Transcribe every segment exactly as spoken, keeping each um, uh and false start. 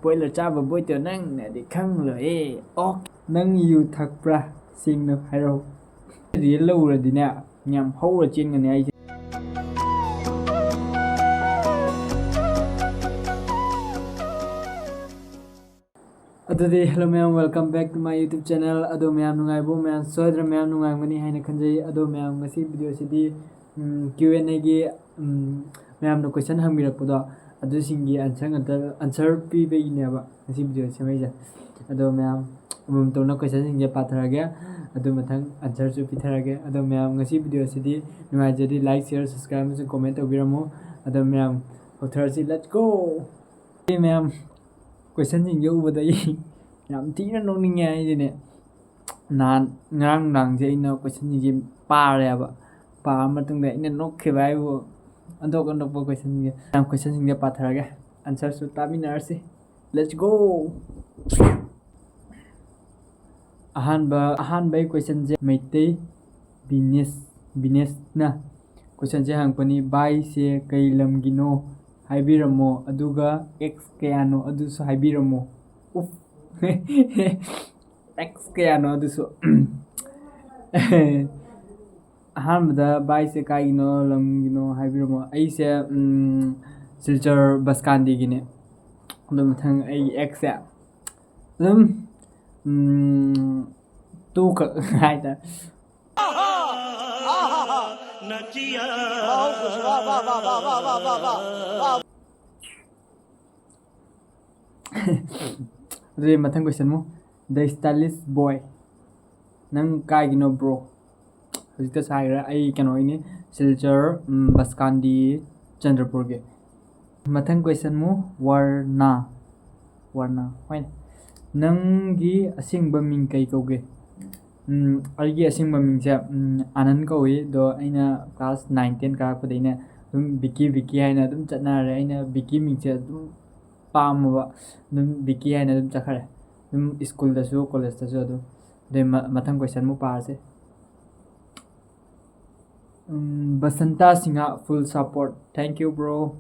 Boiler ꯆꯥꯕ ꯕꯣꯏꯇꯣ ꯅꯪꯅꯗꯤ ꯈꯪꯂꯣꯏꯌꯦ꯫ ꯑꯣ, ꯅꯪ ꯌꯨ ꯊꯛꯄ꯭ꯔꯥ? ꯁꯦꯡꯅ ꯍꯥꯏꯔꯛꯑꯣ꯫ ꯔꯤꯌꯦꯜ ꯂꯧꯔꯗꯤꯅꯦ, ꯌꯥꯝ ꯍꯧꯔ ꯆꯦꯟꯒꯅꯤ ꯑꯩꯁꯦ꯫ ꯑꯗꯨꯗꯤ hello ꯃꯌꯥꯝ, welcome back to my YouTube channel꯫ ꯑꯗꯣ ꯃꯌꯥꯝ ꯅꯨꯡꯉꯥꯏꯕ꯭ꯔꯣ? ꯃꯌꯥꯝ ꯁꯣꯏꯗꯅ ꯃꯌꯥꯝ ꯅꯨꯡꯉꯥꯏꯔꯝꯒꯅꯤ ꯍꯥꯏꯅ ꯈꯟꯖꯩ꯫ ꯑꯗꯣ ꯃꯌꯥꯝ, ꯉꯁꯤ ꯚꯤꯗꯤꯑꯣꯁꯤꯗꯤ ꯎꯝ, Q and Aꯒꯤ, ꯎꯝ, ꯃꯌꯥꯝꯅ ꯀꯣꯏꯁꯟ ꯍꯪꯕꯤꯔꯛꯄꯗꯣ, ꯑꯗꯨꯁꯤꯡꯒꯤ ꯑꯟꯁꯔ ꯉꯥꯛꯇ, ꯑꯟꯁꯔ ꯄꯤꯕꯒꯤꯅꯦꯕ ꯉꯁꯤ ꯚꯤꯗꯤꯑꯣ ꯁꯦꯝꯃꯛꯏꯁꯦ꯫ ꯑꯗꯣ ꯃꯌꯥꯝ ꯑꯃꯃꯝꯇꯧꯅ ꯀꯣꯏꯁꯟꯁꯤꯡꯁꯦ ꯄꯥꯊꯔꯒꯦ, ꯑꯗꯨ ꯃꯊꯪ ꯑꯟꯁꯔꯁꯨ ꯄꯤꯊꯔꯒꯦ꯫ ꯑꯗꯣ ꯃꯌꯥꯝ, ꯉꯁꯤ ꯚꯤꯗꯤꯑꯣꯁꯤꯗꯤ ꯅꯨꯡꯉꯥꯏꯖꯔꯗꯤ like, share, subscribe ꯑꯃꯁꯨꯡ comment ꯇꯧꯕꯤꯔꯝꯃꯨ꯫ ꯑꯗꯣ ꯃꯌꯥꯝ, ꯍꯧꯊꯔꯁꯤ, let's go! ꯑꯦ ꯃꯌꯥꯝ, ꯀꯣꯏꯁꯟꯁꯤꯡꯁꯦ ꯎꯕꯗ ꯑꯩ ꯌꯥꯝ ꯊꯤꯅ ꯅꯣꯛꯅꯤꯡꯉꯦ ꯍꯥꯏꯁꯤꯅꯦ꯫ ꯅꯍꯥꯟ, ꯉꯔꯥꯡ ꯅꯨꯡꯗꯥꯡꯁꯦ ꯑꯩꯅ ꯀꯣꯏꯁꯟꯁꯤꯡꯁꯦ ꯄꯥꯔꯦꯕ꯫ ꯄꯥꯔ ꯃꯇꯨꯡꯗ ꯑꯩꯅ ꯅꯣꯛꯈꯤꯕ ꯍꯥꯏꯕꯨ, ꯑꯟꯗꯣꯛ ꯑꯟꯗꯣꯛꯄ ꯀꯣꯏꯁꯟꯁꯤꯡꯁꯦ꯫ ꯃꯌꯥꯝ, ꯀꯣꯏꯁꯟꯁꯤꯡꯁꯦ ꯄꯥꯊꯔꯒꯦ, ꯑꯟꯁꯔꯁꯨ ꯇꯥꯃꯤꯟꯅꯔꯁꯤ꯫ Let's go! ꯑꯍꯥꯟꯕ, ꯑꯍꯥꯟꯕꯒꯤ ꯀꯣꯏꯁꯟꯁꯦ ꯃꯩꯇꯩ ꯕꯤꯅꯦꯁ, ꯕꯤꯅꯦꯁꯅ ꯀꯣꯏꯁꯟꯁꯦ ꯍꯪꯉꯛꯄꯅꯤ, "ꯚꯥꯏꯁꯦ ꯀꯩ ꯂꯝꯒꯤꯅꯣ ꯍꯥꯏꯕꯤꯔꯝꯃꯣ, ꯑꯗꯨꯒ ꯑꯦꯛꯁ ꯀꯌꯥꯅꯣ ꯑꯗꯨꯁꯨ ꯍꯥꯏꯕꯤꯔꯝꯃꯣ"꯫ ꯎꯐ꯫ ꯑꯦꯛꯁ ꯀꯌꯥꯅꯣ ꯑꯗꯨꯁꯨ꯫ ꯑꯍꯥꯟꯕꯗ, "ꯚꯥꯏꯁꯦ ꯀꯥꯏꯒꯤꯅꯣ, ꯂꯝꯒꯤꯅꯣ ꯍꯥꯏꯕꯤꯔꯝꯃꯣ"꯫ ꯑꯩꯁꯦ, ꯎꯝ, ꯁꯤꯜꯆꯔ ꯕꯁꯀꯥꯟꯗꯤꯒꯤꯅꯦ꯫ ꯑꯗꯨ ꯃꯊꯪ ꯑꯩꯒꯤ ꯑꯦꯛꯁꯁꯦ ꯑꯗꯨꯝ, ꯎꯝ, ꯇꯨꯈꯛ ꯍꯥꯏꯇꯥꯔꯦ꯫ ꯑꯗꯨꯗꯤ ꯃꯊꯪ ꯀꯣꯏꯁꯟ ꯑꯃꯨꯛ, "The Stylish Boy, ꯅꯪ ꯀꯥꯏꯒꯤꯅꯣ bro?" ꯍꯧꯖꯤꯛꯇ ꯁꯥꯏꯈ꯭ꯔꯦ, ꯑꯩ ꯀꯩꯅꯣꯒꯤꯅꯤ, ꯁꯤꯜꯆꯔ, ꯎꯝ, ꯕꯁꯀꯥꯟꯗꯤ, ꯆꯟꯗ꯭ꯔꯄꯨꯔꯒꯤ꯫ ꯃꯊꯪ ꯀꯣꯏꯁꯟ ꯑꯃꯨꯛ, ꯋꯥꯔꯅꯥ, ꯋꯥꯔꯅꯥ, ꯍꯣꯏꯅꯦ꯫ "ꯅꯪꯒꯤ ꯑꯁꯦꯡꯕ ꯃꯤꯡ ꯀꯩ ꯀꯧꯒꯦ?" ꯎꯝ, ꯑꯩꯒꯤ ꯑꯁꯦꯡꯕ ꯃꯤꯡꯁꯦ, ꯎꯝ, ꯑꯅꯟ ꯀꯧꯏ, ꯑꯗꯣ ꯑꯩꯅ class nine ten ꯀꯥꯔꯛꯄꯗꯩꯅꯦ ꯑꯗꯨꯝ ꯕꯤꯀꯤ, ꯕꯤꯀꯤ ꯍꯥꯏꯅ ꯑꯗꯨꯝ ꯆꯠꯅꯔꯦ꯫ ꯑꯩꯅ ꯕꯤꯀꯤ ꯃꯤꯡꯁꯦ ꯑꯗꯨꯝ ꯄꯥꯝꯃꯕ, ꯑꯗꯨꯝ ꯕꯤꯀꯤ ꯍꯥꯏꯅ ꯑꯗꯨꯝ ꯆꯠꯈ꯭ꯔꯦ꯫ ꯑꯗꯨꯝ ꯁ꯭ꯀꯨꯜꯗꯁꯨ, ꯀꯣꯂꯦꯖꯇꯁꯨ ꯑꯗꯨꯝ꯫ ꯑꯗꯩ ꯃ-, ꯃꯊꯪ ꯀꯣꯏꯁꯟ ꯑꯃꯨꯛ ꯄꯥꯔꯁꯦ꯫ ꯎꯝ, Basanta Singh, full support, thank you bro꯫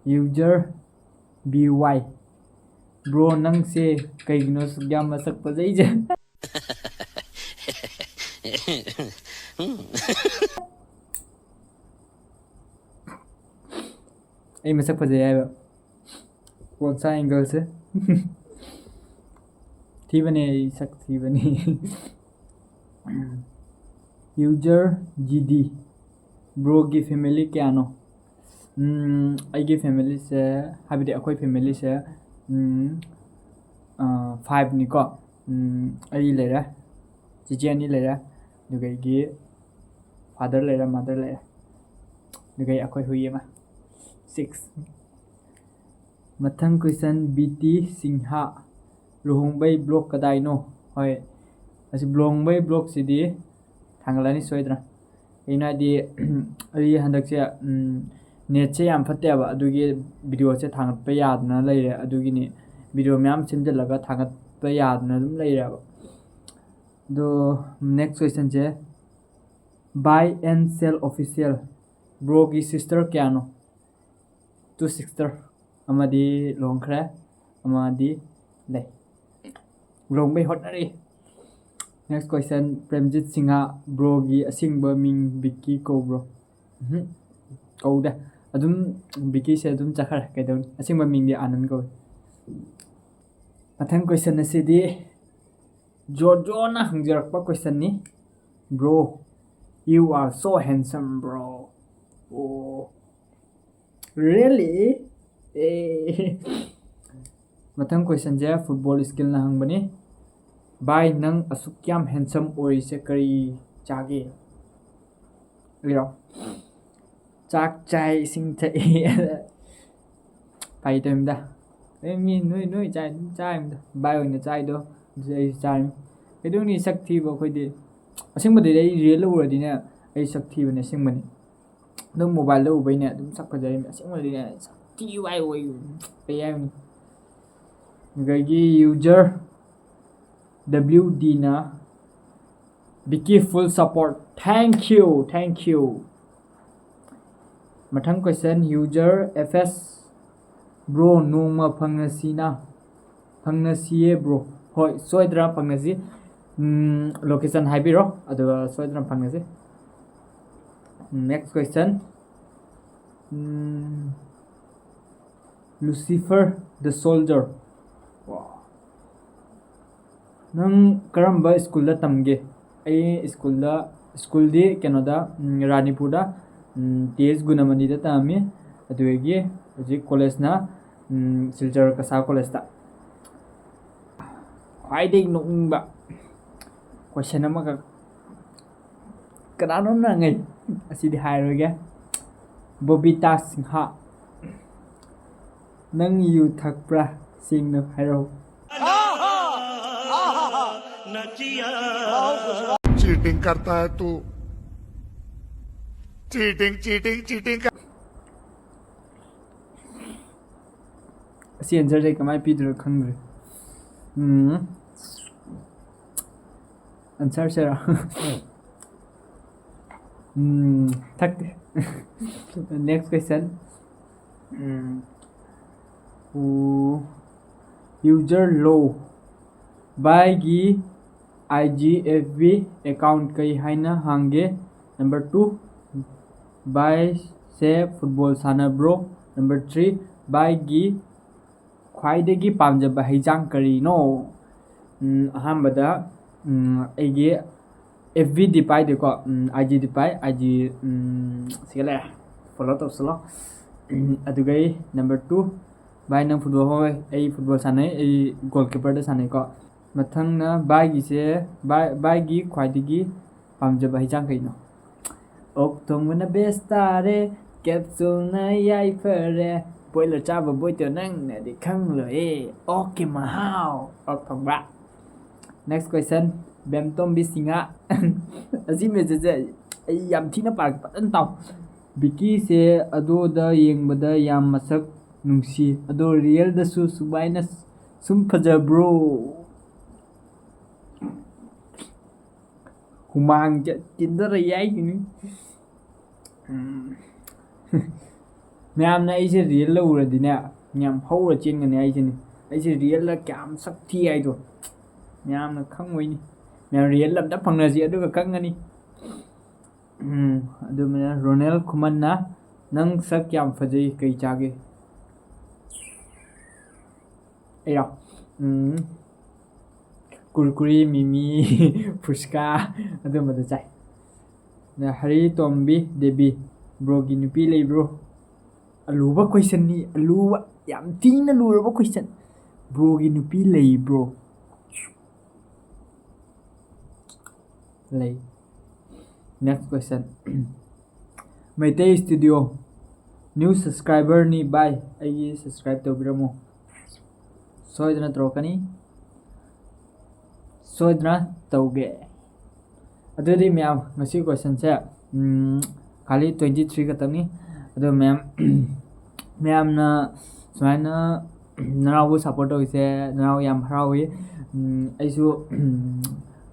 User B Y. Bro, ꯅꯪꯁꯦ ꯀꯩꯒꯤꯅꯣ ꯑꯁꯨꯛ ꯌꯥꯝ ꯃꯁꯛ ꯐꯖꯩꯁꯦ? ꯑꯩ ꯃꯁꯛ ꯐꯖꯩ ꯍꯥꯏꯕ? ꯀꯣꯟꯁꯥ ꯑꯦꯡꯒꯜꯁꯦ ꯊꯤꯕꯅꯦ, ꯑꯩ ꯁꯛ ꯊꯤꯕꯅꯦ꯫ User G D, ꯕ꯭ꯔꯣꯒꯤ ꯐꯦꯃꯤꯂꯤ ꯀꯌꯥꯅꯣ? ꯎꯝ, ꯑꯩꯒꯤ ꯐꯦꯃꯤꯂꯤꯁꯦ, ꯍꯥꯏꯕꯗꯤ ꯑꯩꯈꯣꯏ ꯐꯦꯃꯤꯂꯤꯁꯦ, ꯎꯝ, ꯑ, fiveꯅꯤꯀꯣ꯫ ꯎꯝ, ꯑꯩ ꯂꯩꯔꯦ, ꯆꯤꯆꯦ ꯑꯅꯤ ꯂꯩꯔꯦ, ꯑꯗꯨꯒ ꯑꯩꯒꯤ ꯐꯥꯗꯔ ꯂꯩꯔꯦ, ꯃꯥꯗꯔ ꯂꯩꯔꯦ, ꯑꯗꯨꯒ ꯑꯩꯈꯣꯏ ꯍꯨꯏ ꯑꯃ꯫ Six꯫ ꯃꯊꯪ question, B T ꯁꯤꯡꯍ, ꯂꯨꯍꯣꯡꯕꯩ ꯕ꯭ꯂꯣꯛ ꯀꯗꯥꯏꯅꯣ? ꯍꯣꯏ, ꯑꯁꯤ ꯂꯨꯍꯣꯡꯕꯩ ꯕ꯭ꯂꯣꯛꯁꯤꯗꯤ ꯊꯥꯡꯒꯠꯂꯅꯤ ꯁꯣꯏꯗꯅ꯫ ꯀꯩꯒꯤꯅꯣ ꯍꯥꯏꯗꯤ, ꯑꯩ ꯍꯟꯗꯛꯁꯦ, ꯎꯝ, ꯅꯦꯠꯁꯦ ꯌꯥꯝ ꯐꯠꯇꯦꯕ, ꯑꯗꯨꯒꯤ ꯚꯤꯗꯤꯑꯣꯁꯦ ꯊꯥꯡꯒꯠꯄ ꯌꯥꯗꯅ ꯂꯩꯔꯦ, ꯑꯗꯨꯒꯤꯅꯤ ꯚꯤꯗꯤꯑꯣ ꯃꯌꯥꯝ ꯁꯦꯝꯖꯤꯜꯂꯒ ꯊꯥꯡꯒꯠꯄ ꯌꯥꯗꯅ ꯑꯗꯨꯝ ꯂꯩꯔꯦꯕ꯫ ꯑꯗꯣ next questionꯁꯦ, By and Sel Official, ꯕ꯭ꯔꯣꯒꯤ ꯁꯤꯁꯇꯔ ꯀꯌꯥꯅꯣ? Two sister, ꯑꯃꯗꯤ ꯂꯨꯍꯣꯡꯈ꯭ꯔꯦ, ꯑꯃꯗꯤ ꯂꯩ, ꯂꯨꯍꯣꯡꯕꯩ ꯍꯣꯠꯅꯔꯤ꯫ Next question, ꯄ꯭ꯔꯦꯝꯖꯤꯠ ꯁꯤꯡꯍ, ꯕ꯭ꯔꯣꯒꯤ ꯑꯁꯦꯡꯕ ꯃꯤꯡ ꯕꯤꯛꯀꯤ ꯀꯧꯕ꯭ꯔꯣ? ꯎꯝꯍꯨꯝ, ꯀꯧꯗꯦ꯫ ꯑꯗꯨꯝ ꯕꯤꯛꯀꯤꯁꯦ ꯑꯗꯨꯝ ꯆꯠꯈ꯭ꯔꯦ, ꯀꯩꯗꯧꯅꯤ? ꯑꯁꯦꯡꯕ ꯃꯤꯡꯗꯤ ꯑꯥꯅꯟ ꯀꯧꯏ꯫ ꯃꯊꯪ question ꯑꯁꯤꯗꯤ ꯖꯣꯔꯖꯣꯅ ꯍꯪꯖꯔꯛꯄ questionꯅꯤ꯫ Bro, you are so handsome, bro. Oh, really? ꯑꯦ꯫ ꯃꯊꯪ questionꯁꯦ ꯐꯨꯠꯕꯣꯜ ꯏꯁꯀꯤꯜꯅ ꯍꯪꯕꯅꯤ꯫ ꯚꯥꯏ, ꯅꯪ ꯑꯁꯨꯛ ꯌꯥꯝ handsome ꯑꯣꯏꯔꯤꯁꯦ ꯀꯔꯤ ꯆꯥꯒꯦ? ꯑꯩꯔꯣ? ꯆꯥꯛ ꯆꯥꯏ, ꯏꯁꯤꯡ ꯊꯛꯏ꯫ ꯐꯥꯒꯤ ꯇꯧꯔꯤꯃꯤꯗ꯫ ꯑꯦ, ꯃꯤ ꯅꯣꯏ, ꯅꯣꯏ ꯆꯥꯏ ꯑꯗꯨꯝ ꯆꯥꯔꯤꯃꯤꯗ꯫ ꯚꯥꯏ ꯑꯣꯏꯅ ꯆꯥꯏꯗꯣ ꯑꯗꯨꯁꯨ ꯑꯩꯁꯨ ꯆꯥꯔꯤꯃꯤ꯫ ꯀꯩꯗꯧꯅꯤ, ꯁꯛ ꯊꯤꯕ ꯑꯩꯈꯣꯏꯗꯤ꯫ ꯑꯁꯦꯡꯕꯗꯗꯤ ꯑꯩ ꯔꯤꯌꯦꯜ ꯎꯔꯗꯤꯅꯦ, ꯑꯩ ꯁꯛ ꯊꯤꯕꯅꯦ, ꯑꯁꯦꯡꯕꯅꯤ꯫ ꯑꯗꯨꯝ ꯃꯣꯕꯥꯏꯜꯗ ꯎꯕꯩꯅꯦ ꯑꯗꯨꯝ ꯁꯛ ꯐꯖꯔꯤꯃꯤ꯫ ꯑꯁꯦꯡꯕꯗꯗꯤꯅꯦ ꯁꯛ ꯊꯤꯕ ꯍꯥꯏ ꯑꯣꯏ, ꯀꯩ ꯍꯥꯏꯕꯅꯤ? ꯑꯗꯨꯗꯒꯤ user W Dꯅ, "Vicky full support." Thank you, thank you. ꯃꯊꯪ question, user F S Bro, ꯅꯣꯡꯃ ꯐꯪꯅꯁꯤꯅ꯫ ꯐꯪꯅꯁꯤꯌꯦ bro. ꯍꯣꯏ, ꯁꯣꯏꯗꯅ ꯐꯪꯅꯁꯤ. ꯎꯝ, location ꯍꯥꯏꯕꯤꯔꯣ, ꯑꯗꯨꯒ ꯁꯣꯏꯗꯅ ꯐꯪꯅꯁꯤ. Next question. Um, Lucifer the Soldier. Wow. ꯅꯪ ꯀꯔꯝꯕ ꯁ꯭ꯀꯨꯜꯗ ꯇꯝꯒꯦ? ꯑꯩ ꯁ꯭ꯀꯨꯜꯗ, ꯁ꯭ꯀꯨꯜꯗꯤ ꯀꯩꯅꯣꯗ, ꯎꯝ, ꯔꯥꯅꯤꯄꯨꯔꯗ, ꯎꯝ, ꯇꯤ ꯑꯦꯁ ꯒꯨꯅꯃꯅꯤꯗ ꯇꯝꯃꯤ. ꯑꯗꯨꯗꯒꯤ ꯍꯧꯖꯤꯛ ꯀꯣꯂꯦꯖꯅ, ꯎꯝ, ꯁꯤꯜꯆꯔ ꯀꯁꯥ ꯀꯣꯂꯦꯖꯇ. ꯈ꯭ꯋꯥꯏꯗꯒꯤ ꯅꯣꯛꯅꯤꯡꯕ question ꯑꯃꯈꯛ ꯀꯅꯥꯅꯣꯝꯅ ꯍꯪꯉꯩ, ꯑꯁꯤꯗꯤ ꯍꯥꯏꯔꯣꯏꯒꯦ. ꯕꯣꯕꯤꯇꯥ ꯁꯤꯡꯍ, ꯅꯪ ꯌꯨ ꯊꯛꯄ꯭ꯔꯥ? ꯁꯦꯡꯅ ꯍꯥꯏꯔꯛꯎ. चीटिंग करता है तू। चीटिंग, चीटिंग, चीटिंग कर। ꯑꯁꯤ answerꯁꯦ ꯀꯃꯥꯏꯅ ꯄꯤꯗꯣꯏꯅꯣ ꯈꯪꯗ꯭ꯔꯦ. ꯎꯝ, answerꯁꯦ, ꯎꯝ, ꯊꯛꯇꯦ. Next question. ꯎꯝ, ꯎ, user low. ꯚꯥꯏꯒꯤ I G F B account ꯀꯩ ꯍꯥꯏꯅ ꯍꯥꯡꯒꯦ? Number two, ꯚꯥꯏꯁꯦ football ꯁꯥꯟꯅꯕ꯭ꯔꯣ? Number three, ꯚꯥꯏꯒꯤ ꯈ꯭ꯋꯥꯏꯗꯒꯤ ꯄꯥꯝꯖꯕ ꯍꯩꯖꯥꯡ ꯀꯔꯤꯅꯣ? ꯎꯝ, ꯑꯍꯥꯟꯕꯗ, ꯎꯝ, ꯑꯩꯒꯤ F Bꯗꯤ ꯄꯥꯏꯗꯦꯀꯣ, ꯎꯝ, I Gꯗꯤ ꯄꯥꯏ, I G, ꯎꯝ, ꯁꯤꯒ ꯂꯩꯔꯦ, follow ꯇꯧꯁꯜꯂꯣ. ꯎꯝ, ꯑꯗꯨꯒ ꯑꯩ number two, ꯚꯥꯏ ꯅꯪ football, ꯍꯣꯏ, ꯑꯩ football ꯁꯥꯟꯅꯩ, ꯑꯩ goalkeeperꯗ ꯁꯥꯟꯅꯩꯀꯣ. ꯃꯊꯪꯅ ꯚꯥꯏꯒꯤꯁꯦ, ꯚꯥꯏ, ꯚꯥꯏꯒꯤ ꯈ꯭ꯋꯥꯏꯗꯒꯤ ꯄꯥꯝꯖꯕ ꯍꯩꯖꯥꯡ ꯀꯩꯅꯣ? ꯑꯣꯛ ꯊꯣꯡꯕꯅ best ꯇꯥꯔꯦ, capsuleꯅ ꯌꯥꯏꯐꯔꯦ, boiler ꯆꯥꯕ ꯕꯣꯏꯇꯣ ꯅꯪꯅꯗꯤ ꯈꯪꯂꯣꯏꯌꯦ ꯑꯣꯛꯀꯤ ꯃꯍꯥꯎ꯫ ꯑꯣꯛ ꯊꯣꯡꯕ. Next question, ꯕꯦꯝꯇꯣꯝꯕꯤ Singh. ꯑꯁꯤ message ꯑꯩ ꯌꯥꯝ ꯊꯤꯅ ꯄꯥꯔꯛꯀꯦ, ꯐꯖꯅ ꯇꯥꯎ. ꯕꯤꯀꯤꯁꯦ ꯑꯗꯣꯗ ꯌꯦꯡꯕꯗ ꯌꯥꯝ ꯃꯁꯛ ꯅꯨꯡꯁꯤ, ꯑꯗꯣ realꯗꯁꯨ ꯁꯨꯃꯥꯏꯅ ꯁꯨꯝ ꯐꯖꯕ꯭ꯔꯣ? ꯍꯨꯃꯥꯡꯁꯦ ꯇꯤꯟꯊꯔ ꯌꯥꯏꯁꯤꯅꯤ. ꯎꯝ. ꯃꯌꯥꯝꯅ ꯑꯩꯁꯦ realꯗ ꯎꯔꯗꯤꯅꯦ, ꯌꯥꯝ ꯍꯧꯔ ꯆꯦꯟꯒꯅꯤ ꯍꯥꯏꯁꯤꯅꯤ꯫ ꯑꯩꯁꯦ ꯔꯤꯌꯦꯜꯗ ꯀꯌꯥꯝ ꯁꯛ ꯊꯤ ꯍꯥꯏꯗꯣ ꯃꯌꯥꯝꯅ ꯈꯪꯉꯣꯏꯅꯤ꯫ ꯃꯌꯥꯝ ꯔꯤꯌꯦꯜ ꯑꯝꯇ ꯐꯪꯅꯁꯤ, ꯑꯗꯨꯒ ꯈꯪꯒꯅꯤ꯫ ꯎꯝ, ꯑꯗꯨꯃꯥꯏꯅ ꯔꯣꯅꯦꯜ ꯈꯨꯃꯟꯅ, "ꯅꯪ ꯁꯛ ꯌꯥꯝ ꯐꯖꯩ, ꯀꯩ ꯆꯥꯒꯦ?" ꯑꯩꯔꯣ? ꯎꯝ, ꯀꯨꯔꯀꯨꯔꯤ, ꯃꯤꯃꯤ, ꯐꯨꯁꯀꯥ, ꯑꯗꯨꯝꯕꯗꯣ ꯆꯥꯏ꯫ ꯑꯗ ꯍꯔꯤ ꯇꯣꯝꯕꯤ ꯗꯦꯕꯤ, "ꯕ꯭ꯔꯣꯒꯤ ꯅꯨꯄꯤ ꯂꯩꯕ꯭ꯔꯣ?" ꯑꯂꯨꯕ ꯀꯣꯏꯁꯟꯅꯤ, ꯑꯂꯨꯕ, ꯌꯥꯝ ꯊꯤꯅ ꯂꯨꯔꯕ ꯀꯣꯏꯁꯟ꯫ "ꯕ꯭ꯔꯣꯒꯤ ꯅꯨꯄꯤ ꯂꯩꯕ꯭ꯔꯣ?" ꯂꯩ꯫ Next question. Meitei Studio, new subscriberꯅꯤ ꯚꯥꯏ, ꯑꯩꯒꯤ subscribe ꯇꯧꯕꯤꯔꯝꯃꯣ꯫ ꯁꯣꯏꯗꯅ ꯇꯧꯔꯛꯀꯅꯤ, ꯁꯣꯏꯗꯅ ꯇꯧꯒꯦ꯫ ꯑꯗꯨꯗꯤ ꯃꯌꯥꯝ, ꯉꯁꯤ questionꯁꯦ, ꯎꯝ, ꯈꯥꯂꯤ twenty three ꯈꯛꯇꯪꯅꯤ꯫ ꯑꯗꯣ ꯃꯌꯥꯝ, ꯃꯌꯥꯝꯅ ꯁꯨꯃꯥꯏꯅ ꯅꯅꯥꯎꯕꯨ support ꯇꯧꯔꯤꯁꯦ, ꯅꯅꯥꯎ ꯌꯥꯝ ꯍꯔꯥꯎꯏ꯫ ꯎꯝ, ꯑꯩꯁꯨ, ꯎꯝ,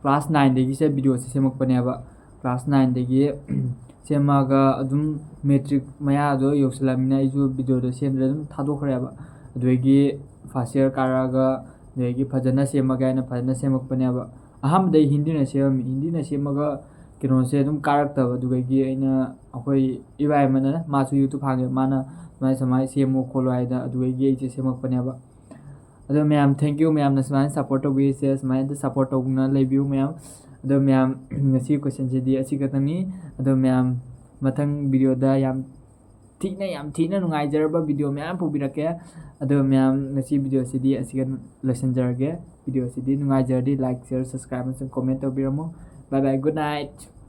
class nineꯗꯒꯤꯁꯦ videoꯁꯦ ꯁꯦꯝꯃꯛꯄꯅꯦꯕ꯫ Class nineꯗꯒꯤ ꯁꯦꯝꯃꯒ ꯑꯗꯨꯝ matric ꯃꯌꯥꯗꯣ ꯌꯧꯁꯤꯜꯂꯛꯑꯃꯤꯅ ꯑꯩꯁꯨ videoꯗꯣ ꯁꯦꯝꯗ꯭ꯔꯦ, ꯑꯗꯨꯝ ꯊꯥꯗꯣꯛꯈ꯭ꯔꯦꯕ꯫ ꯑꯗꯨꯗꯒꯤ first year ꯀꯥꯔꯛꯑꯒ, ꯑꯗꯨꯗꯒꯤ ꯐꯖꯅ ꯁꯦꯝꯃꯒꯦ ꯍꯥꯏꯅ ꯐꯖꯅ ꯁꯦꯝꯃꯛꯄꯅꯦꯕ꯫ ꯑꯍꯥꯟꯕꯗ ꯑꯩ ꯍꯤꯟꯗꯤꯅ ꯁꯦꯝꯃꯝꯃꯤ꯫ ꯍꯤꯟꯗꯤꯅ ꯁꯦꯝꯃꯒ ꯀꯩꯅꯣꯁꯦ ꯑꯗꯨꯝ ꯀꯥꯔꯛꯇꯕ꯫ ꯑꯗꯨꯗꯒꯤ ꯑꯩꯅ, ꯑꯩꯈꯣꯏ ꯏꯕꯥꯏ ꯑꯃꯅ, ꯃꯥꯁꯨ YouTube ꯍꯥꯡꯉꯦ, ꯃꯥꯅ ꯁꯨꯃꯥꯏ ꯁꯨꯃꯥꯏ ꯁꯦꯝꯃꯣ ꯈꯣꯠꯂꯣ ꯍꯥꯏꯗꯅ, ꯑꯗꯨꯗꯒꯤ ꯑꯩꯁꯦ ꯁꯦꯝꯃꯛꯄꯅꯦꯕ꯫ ꯑꯗꯣ ꯃꯌꯥꯝ, thank you, ꯃꯌꯥꯝꯅ ꯁꯨꯃꯥꯏꯅ support ꯇꯧꯕꯤꯔꯤꯁꯦ, ꯁꯨꯃꯥꯏꯅ support ꯇꯧꯗꯨꯅ ꯂꯩꯕꯤꯌꯨ ꯃꯌꯥꯝ꯫ ꯑꯗꯣ ꯃꯌꯥꯝ, ꯉꯁꯤ questionꯁꯤꯗꯤ ꯑꯁꯤ ꯈꯛꯇꯪꯅꯤ꯫ ꯑꯗꯣ ꯃꯌꯥꯝ, ꯃꯊꯪ videoꯗ ꯌꯥꯝ ꯊꯤꯅ, ꯌꯥꯝ ꯊꯤꯅ ꯅꯨꯡꯉꯥꯏꯖꯔꯕ video ꯃꯌꯥꯝ ꯄꯨꯕꯤꯔꯛꯀꯦ꯫ ꯑꯗꯣ ꯃꯌꯥꯝ, ꯉꯁꯤ videoꯁꯤꯗꯤ ꯑꯁꯤꯒ ꯂꯣꯏꯁꯤꯟꯖꯔꯒꯦ꯫ Videoꯁꯤꯗꯤ ꯅꯨꯡꯉꯥꯏꯖꯔꯗꯤ like, share, subscribe ꯑꯃꯁꯨꯡ comment ꯇꯧꯕꯤꯔꯝꯃꯣ꯫ Bye bye, good night꯫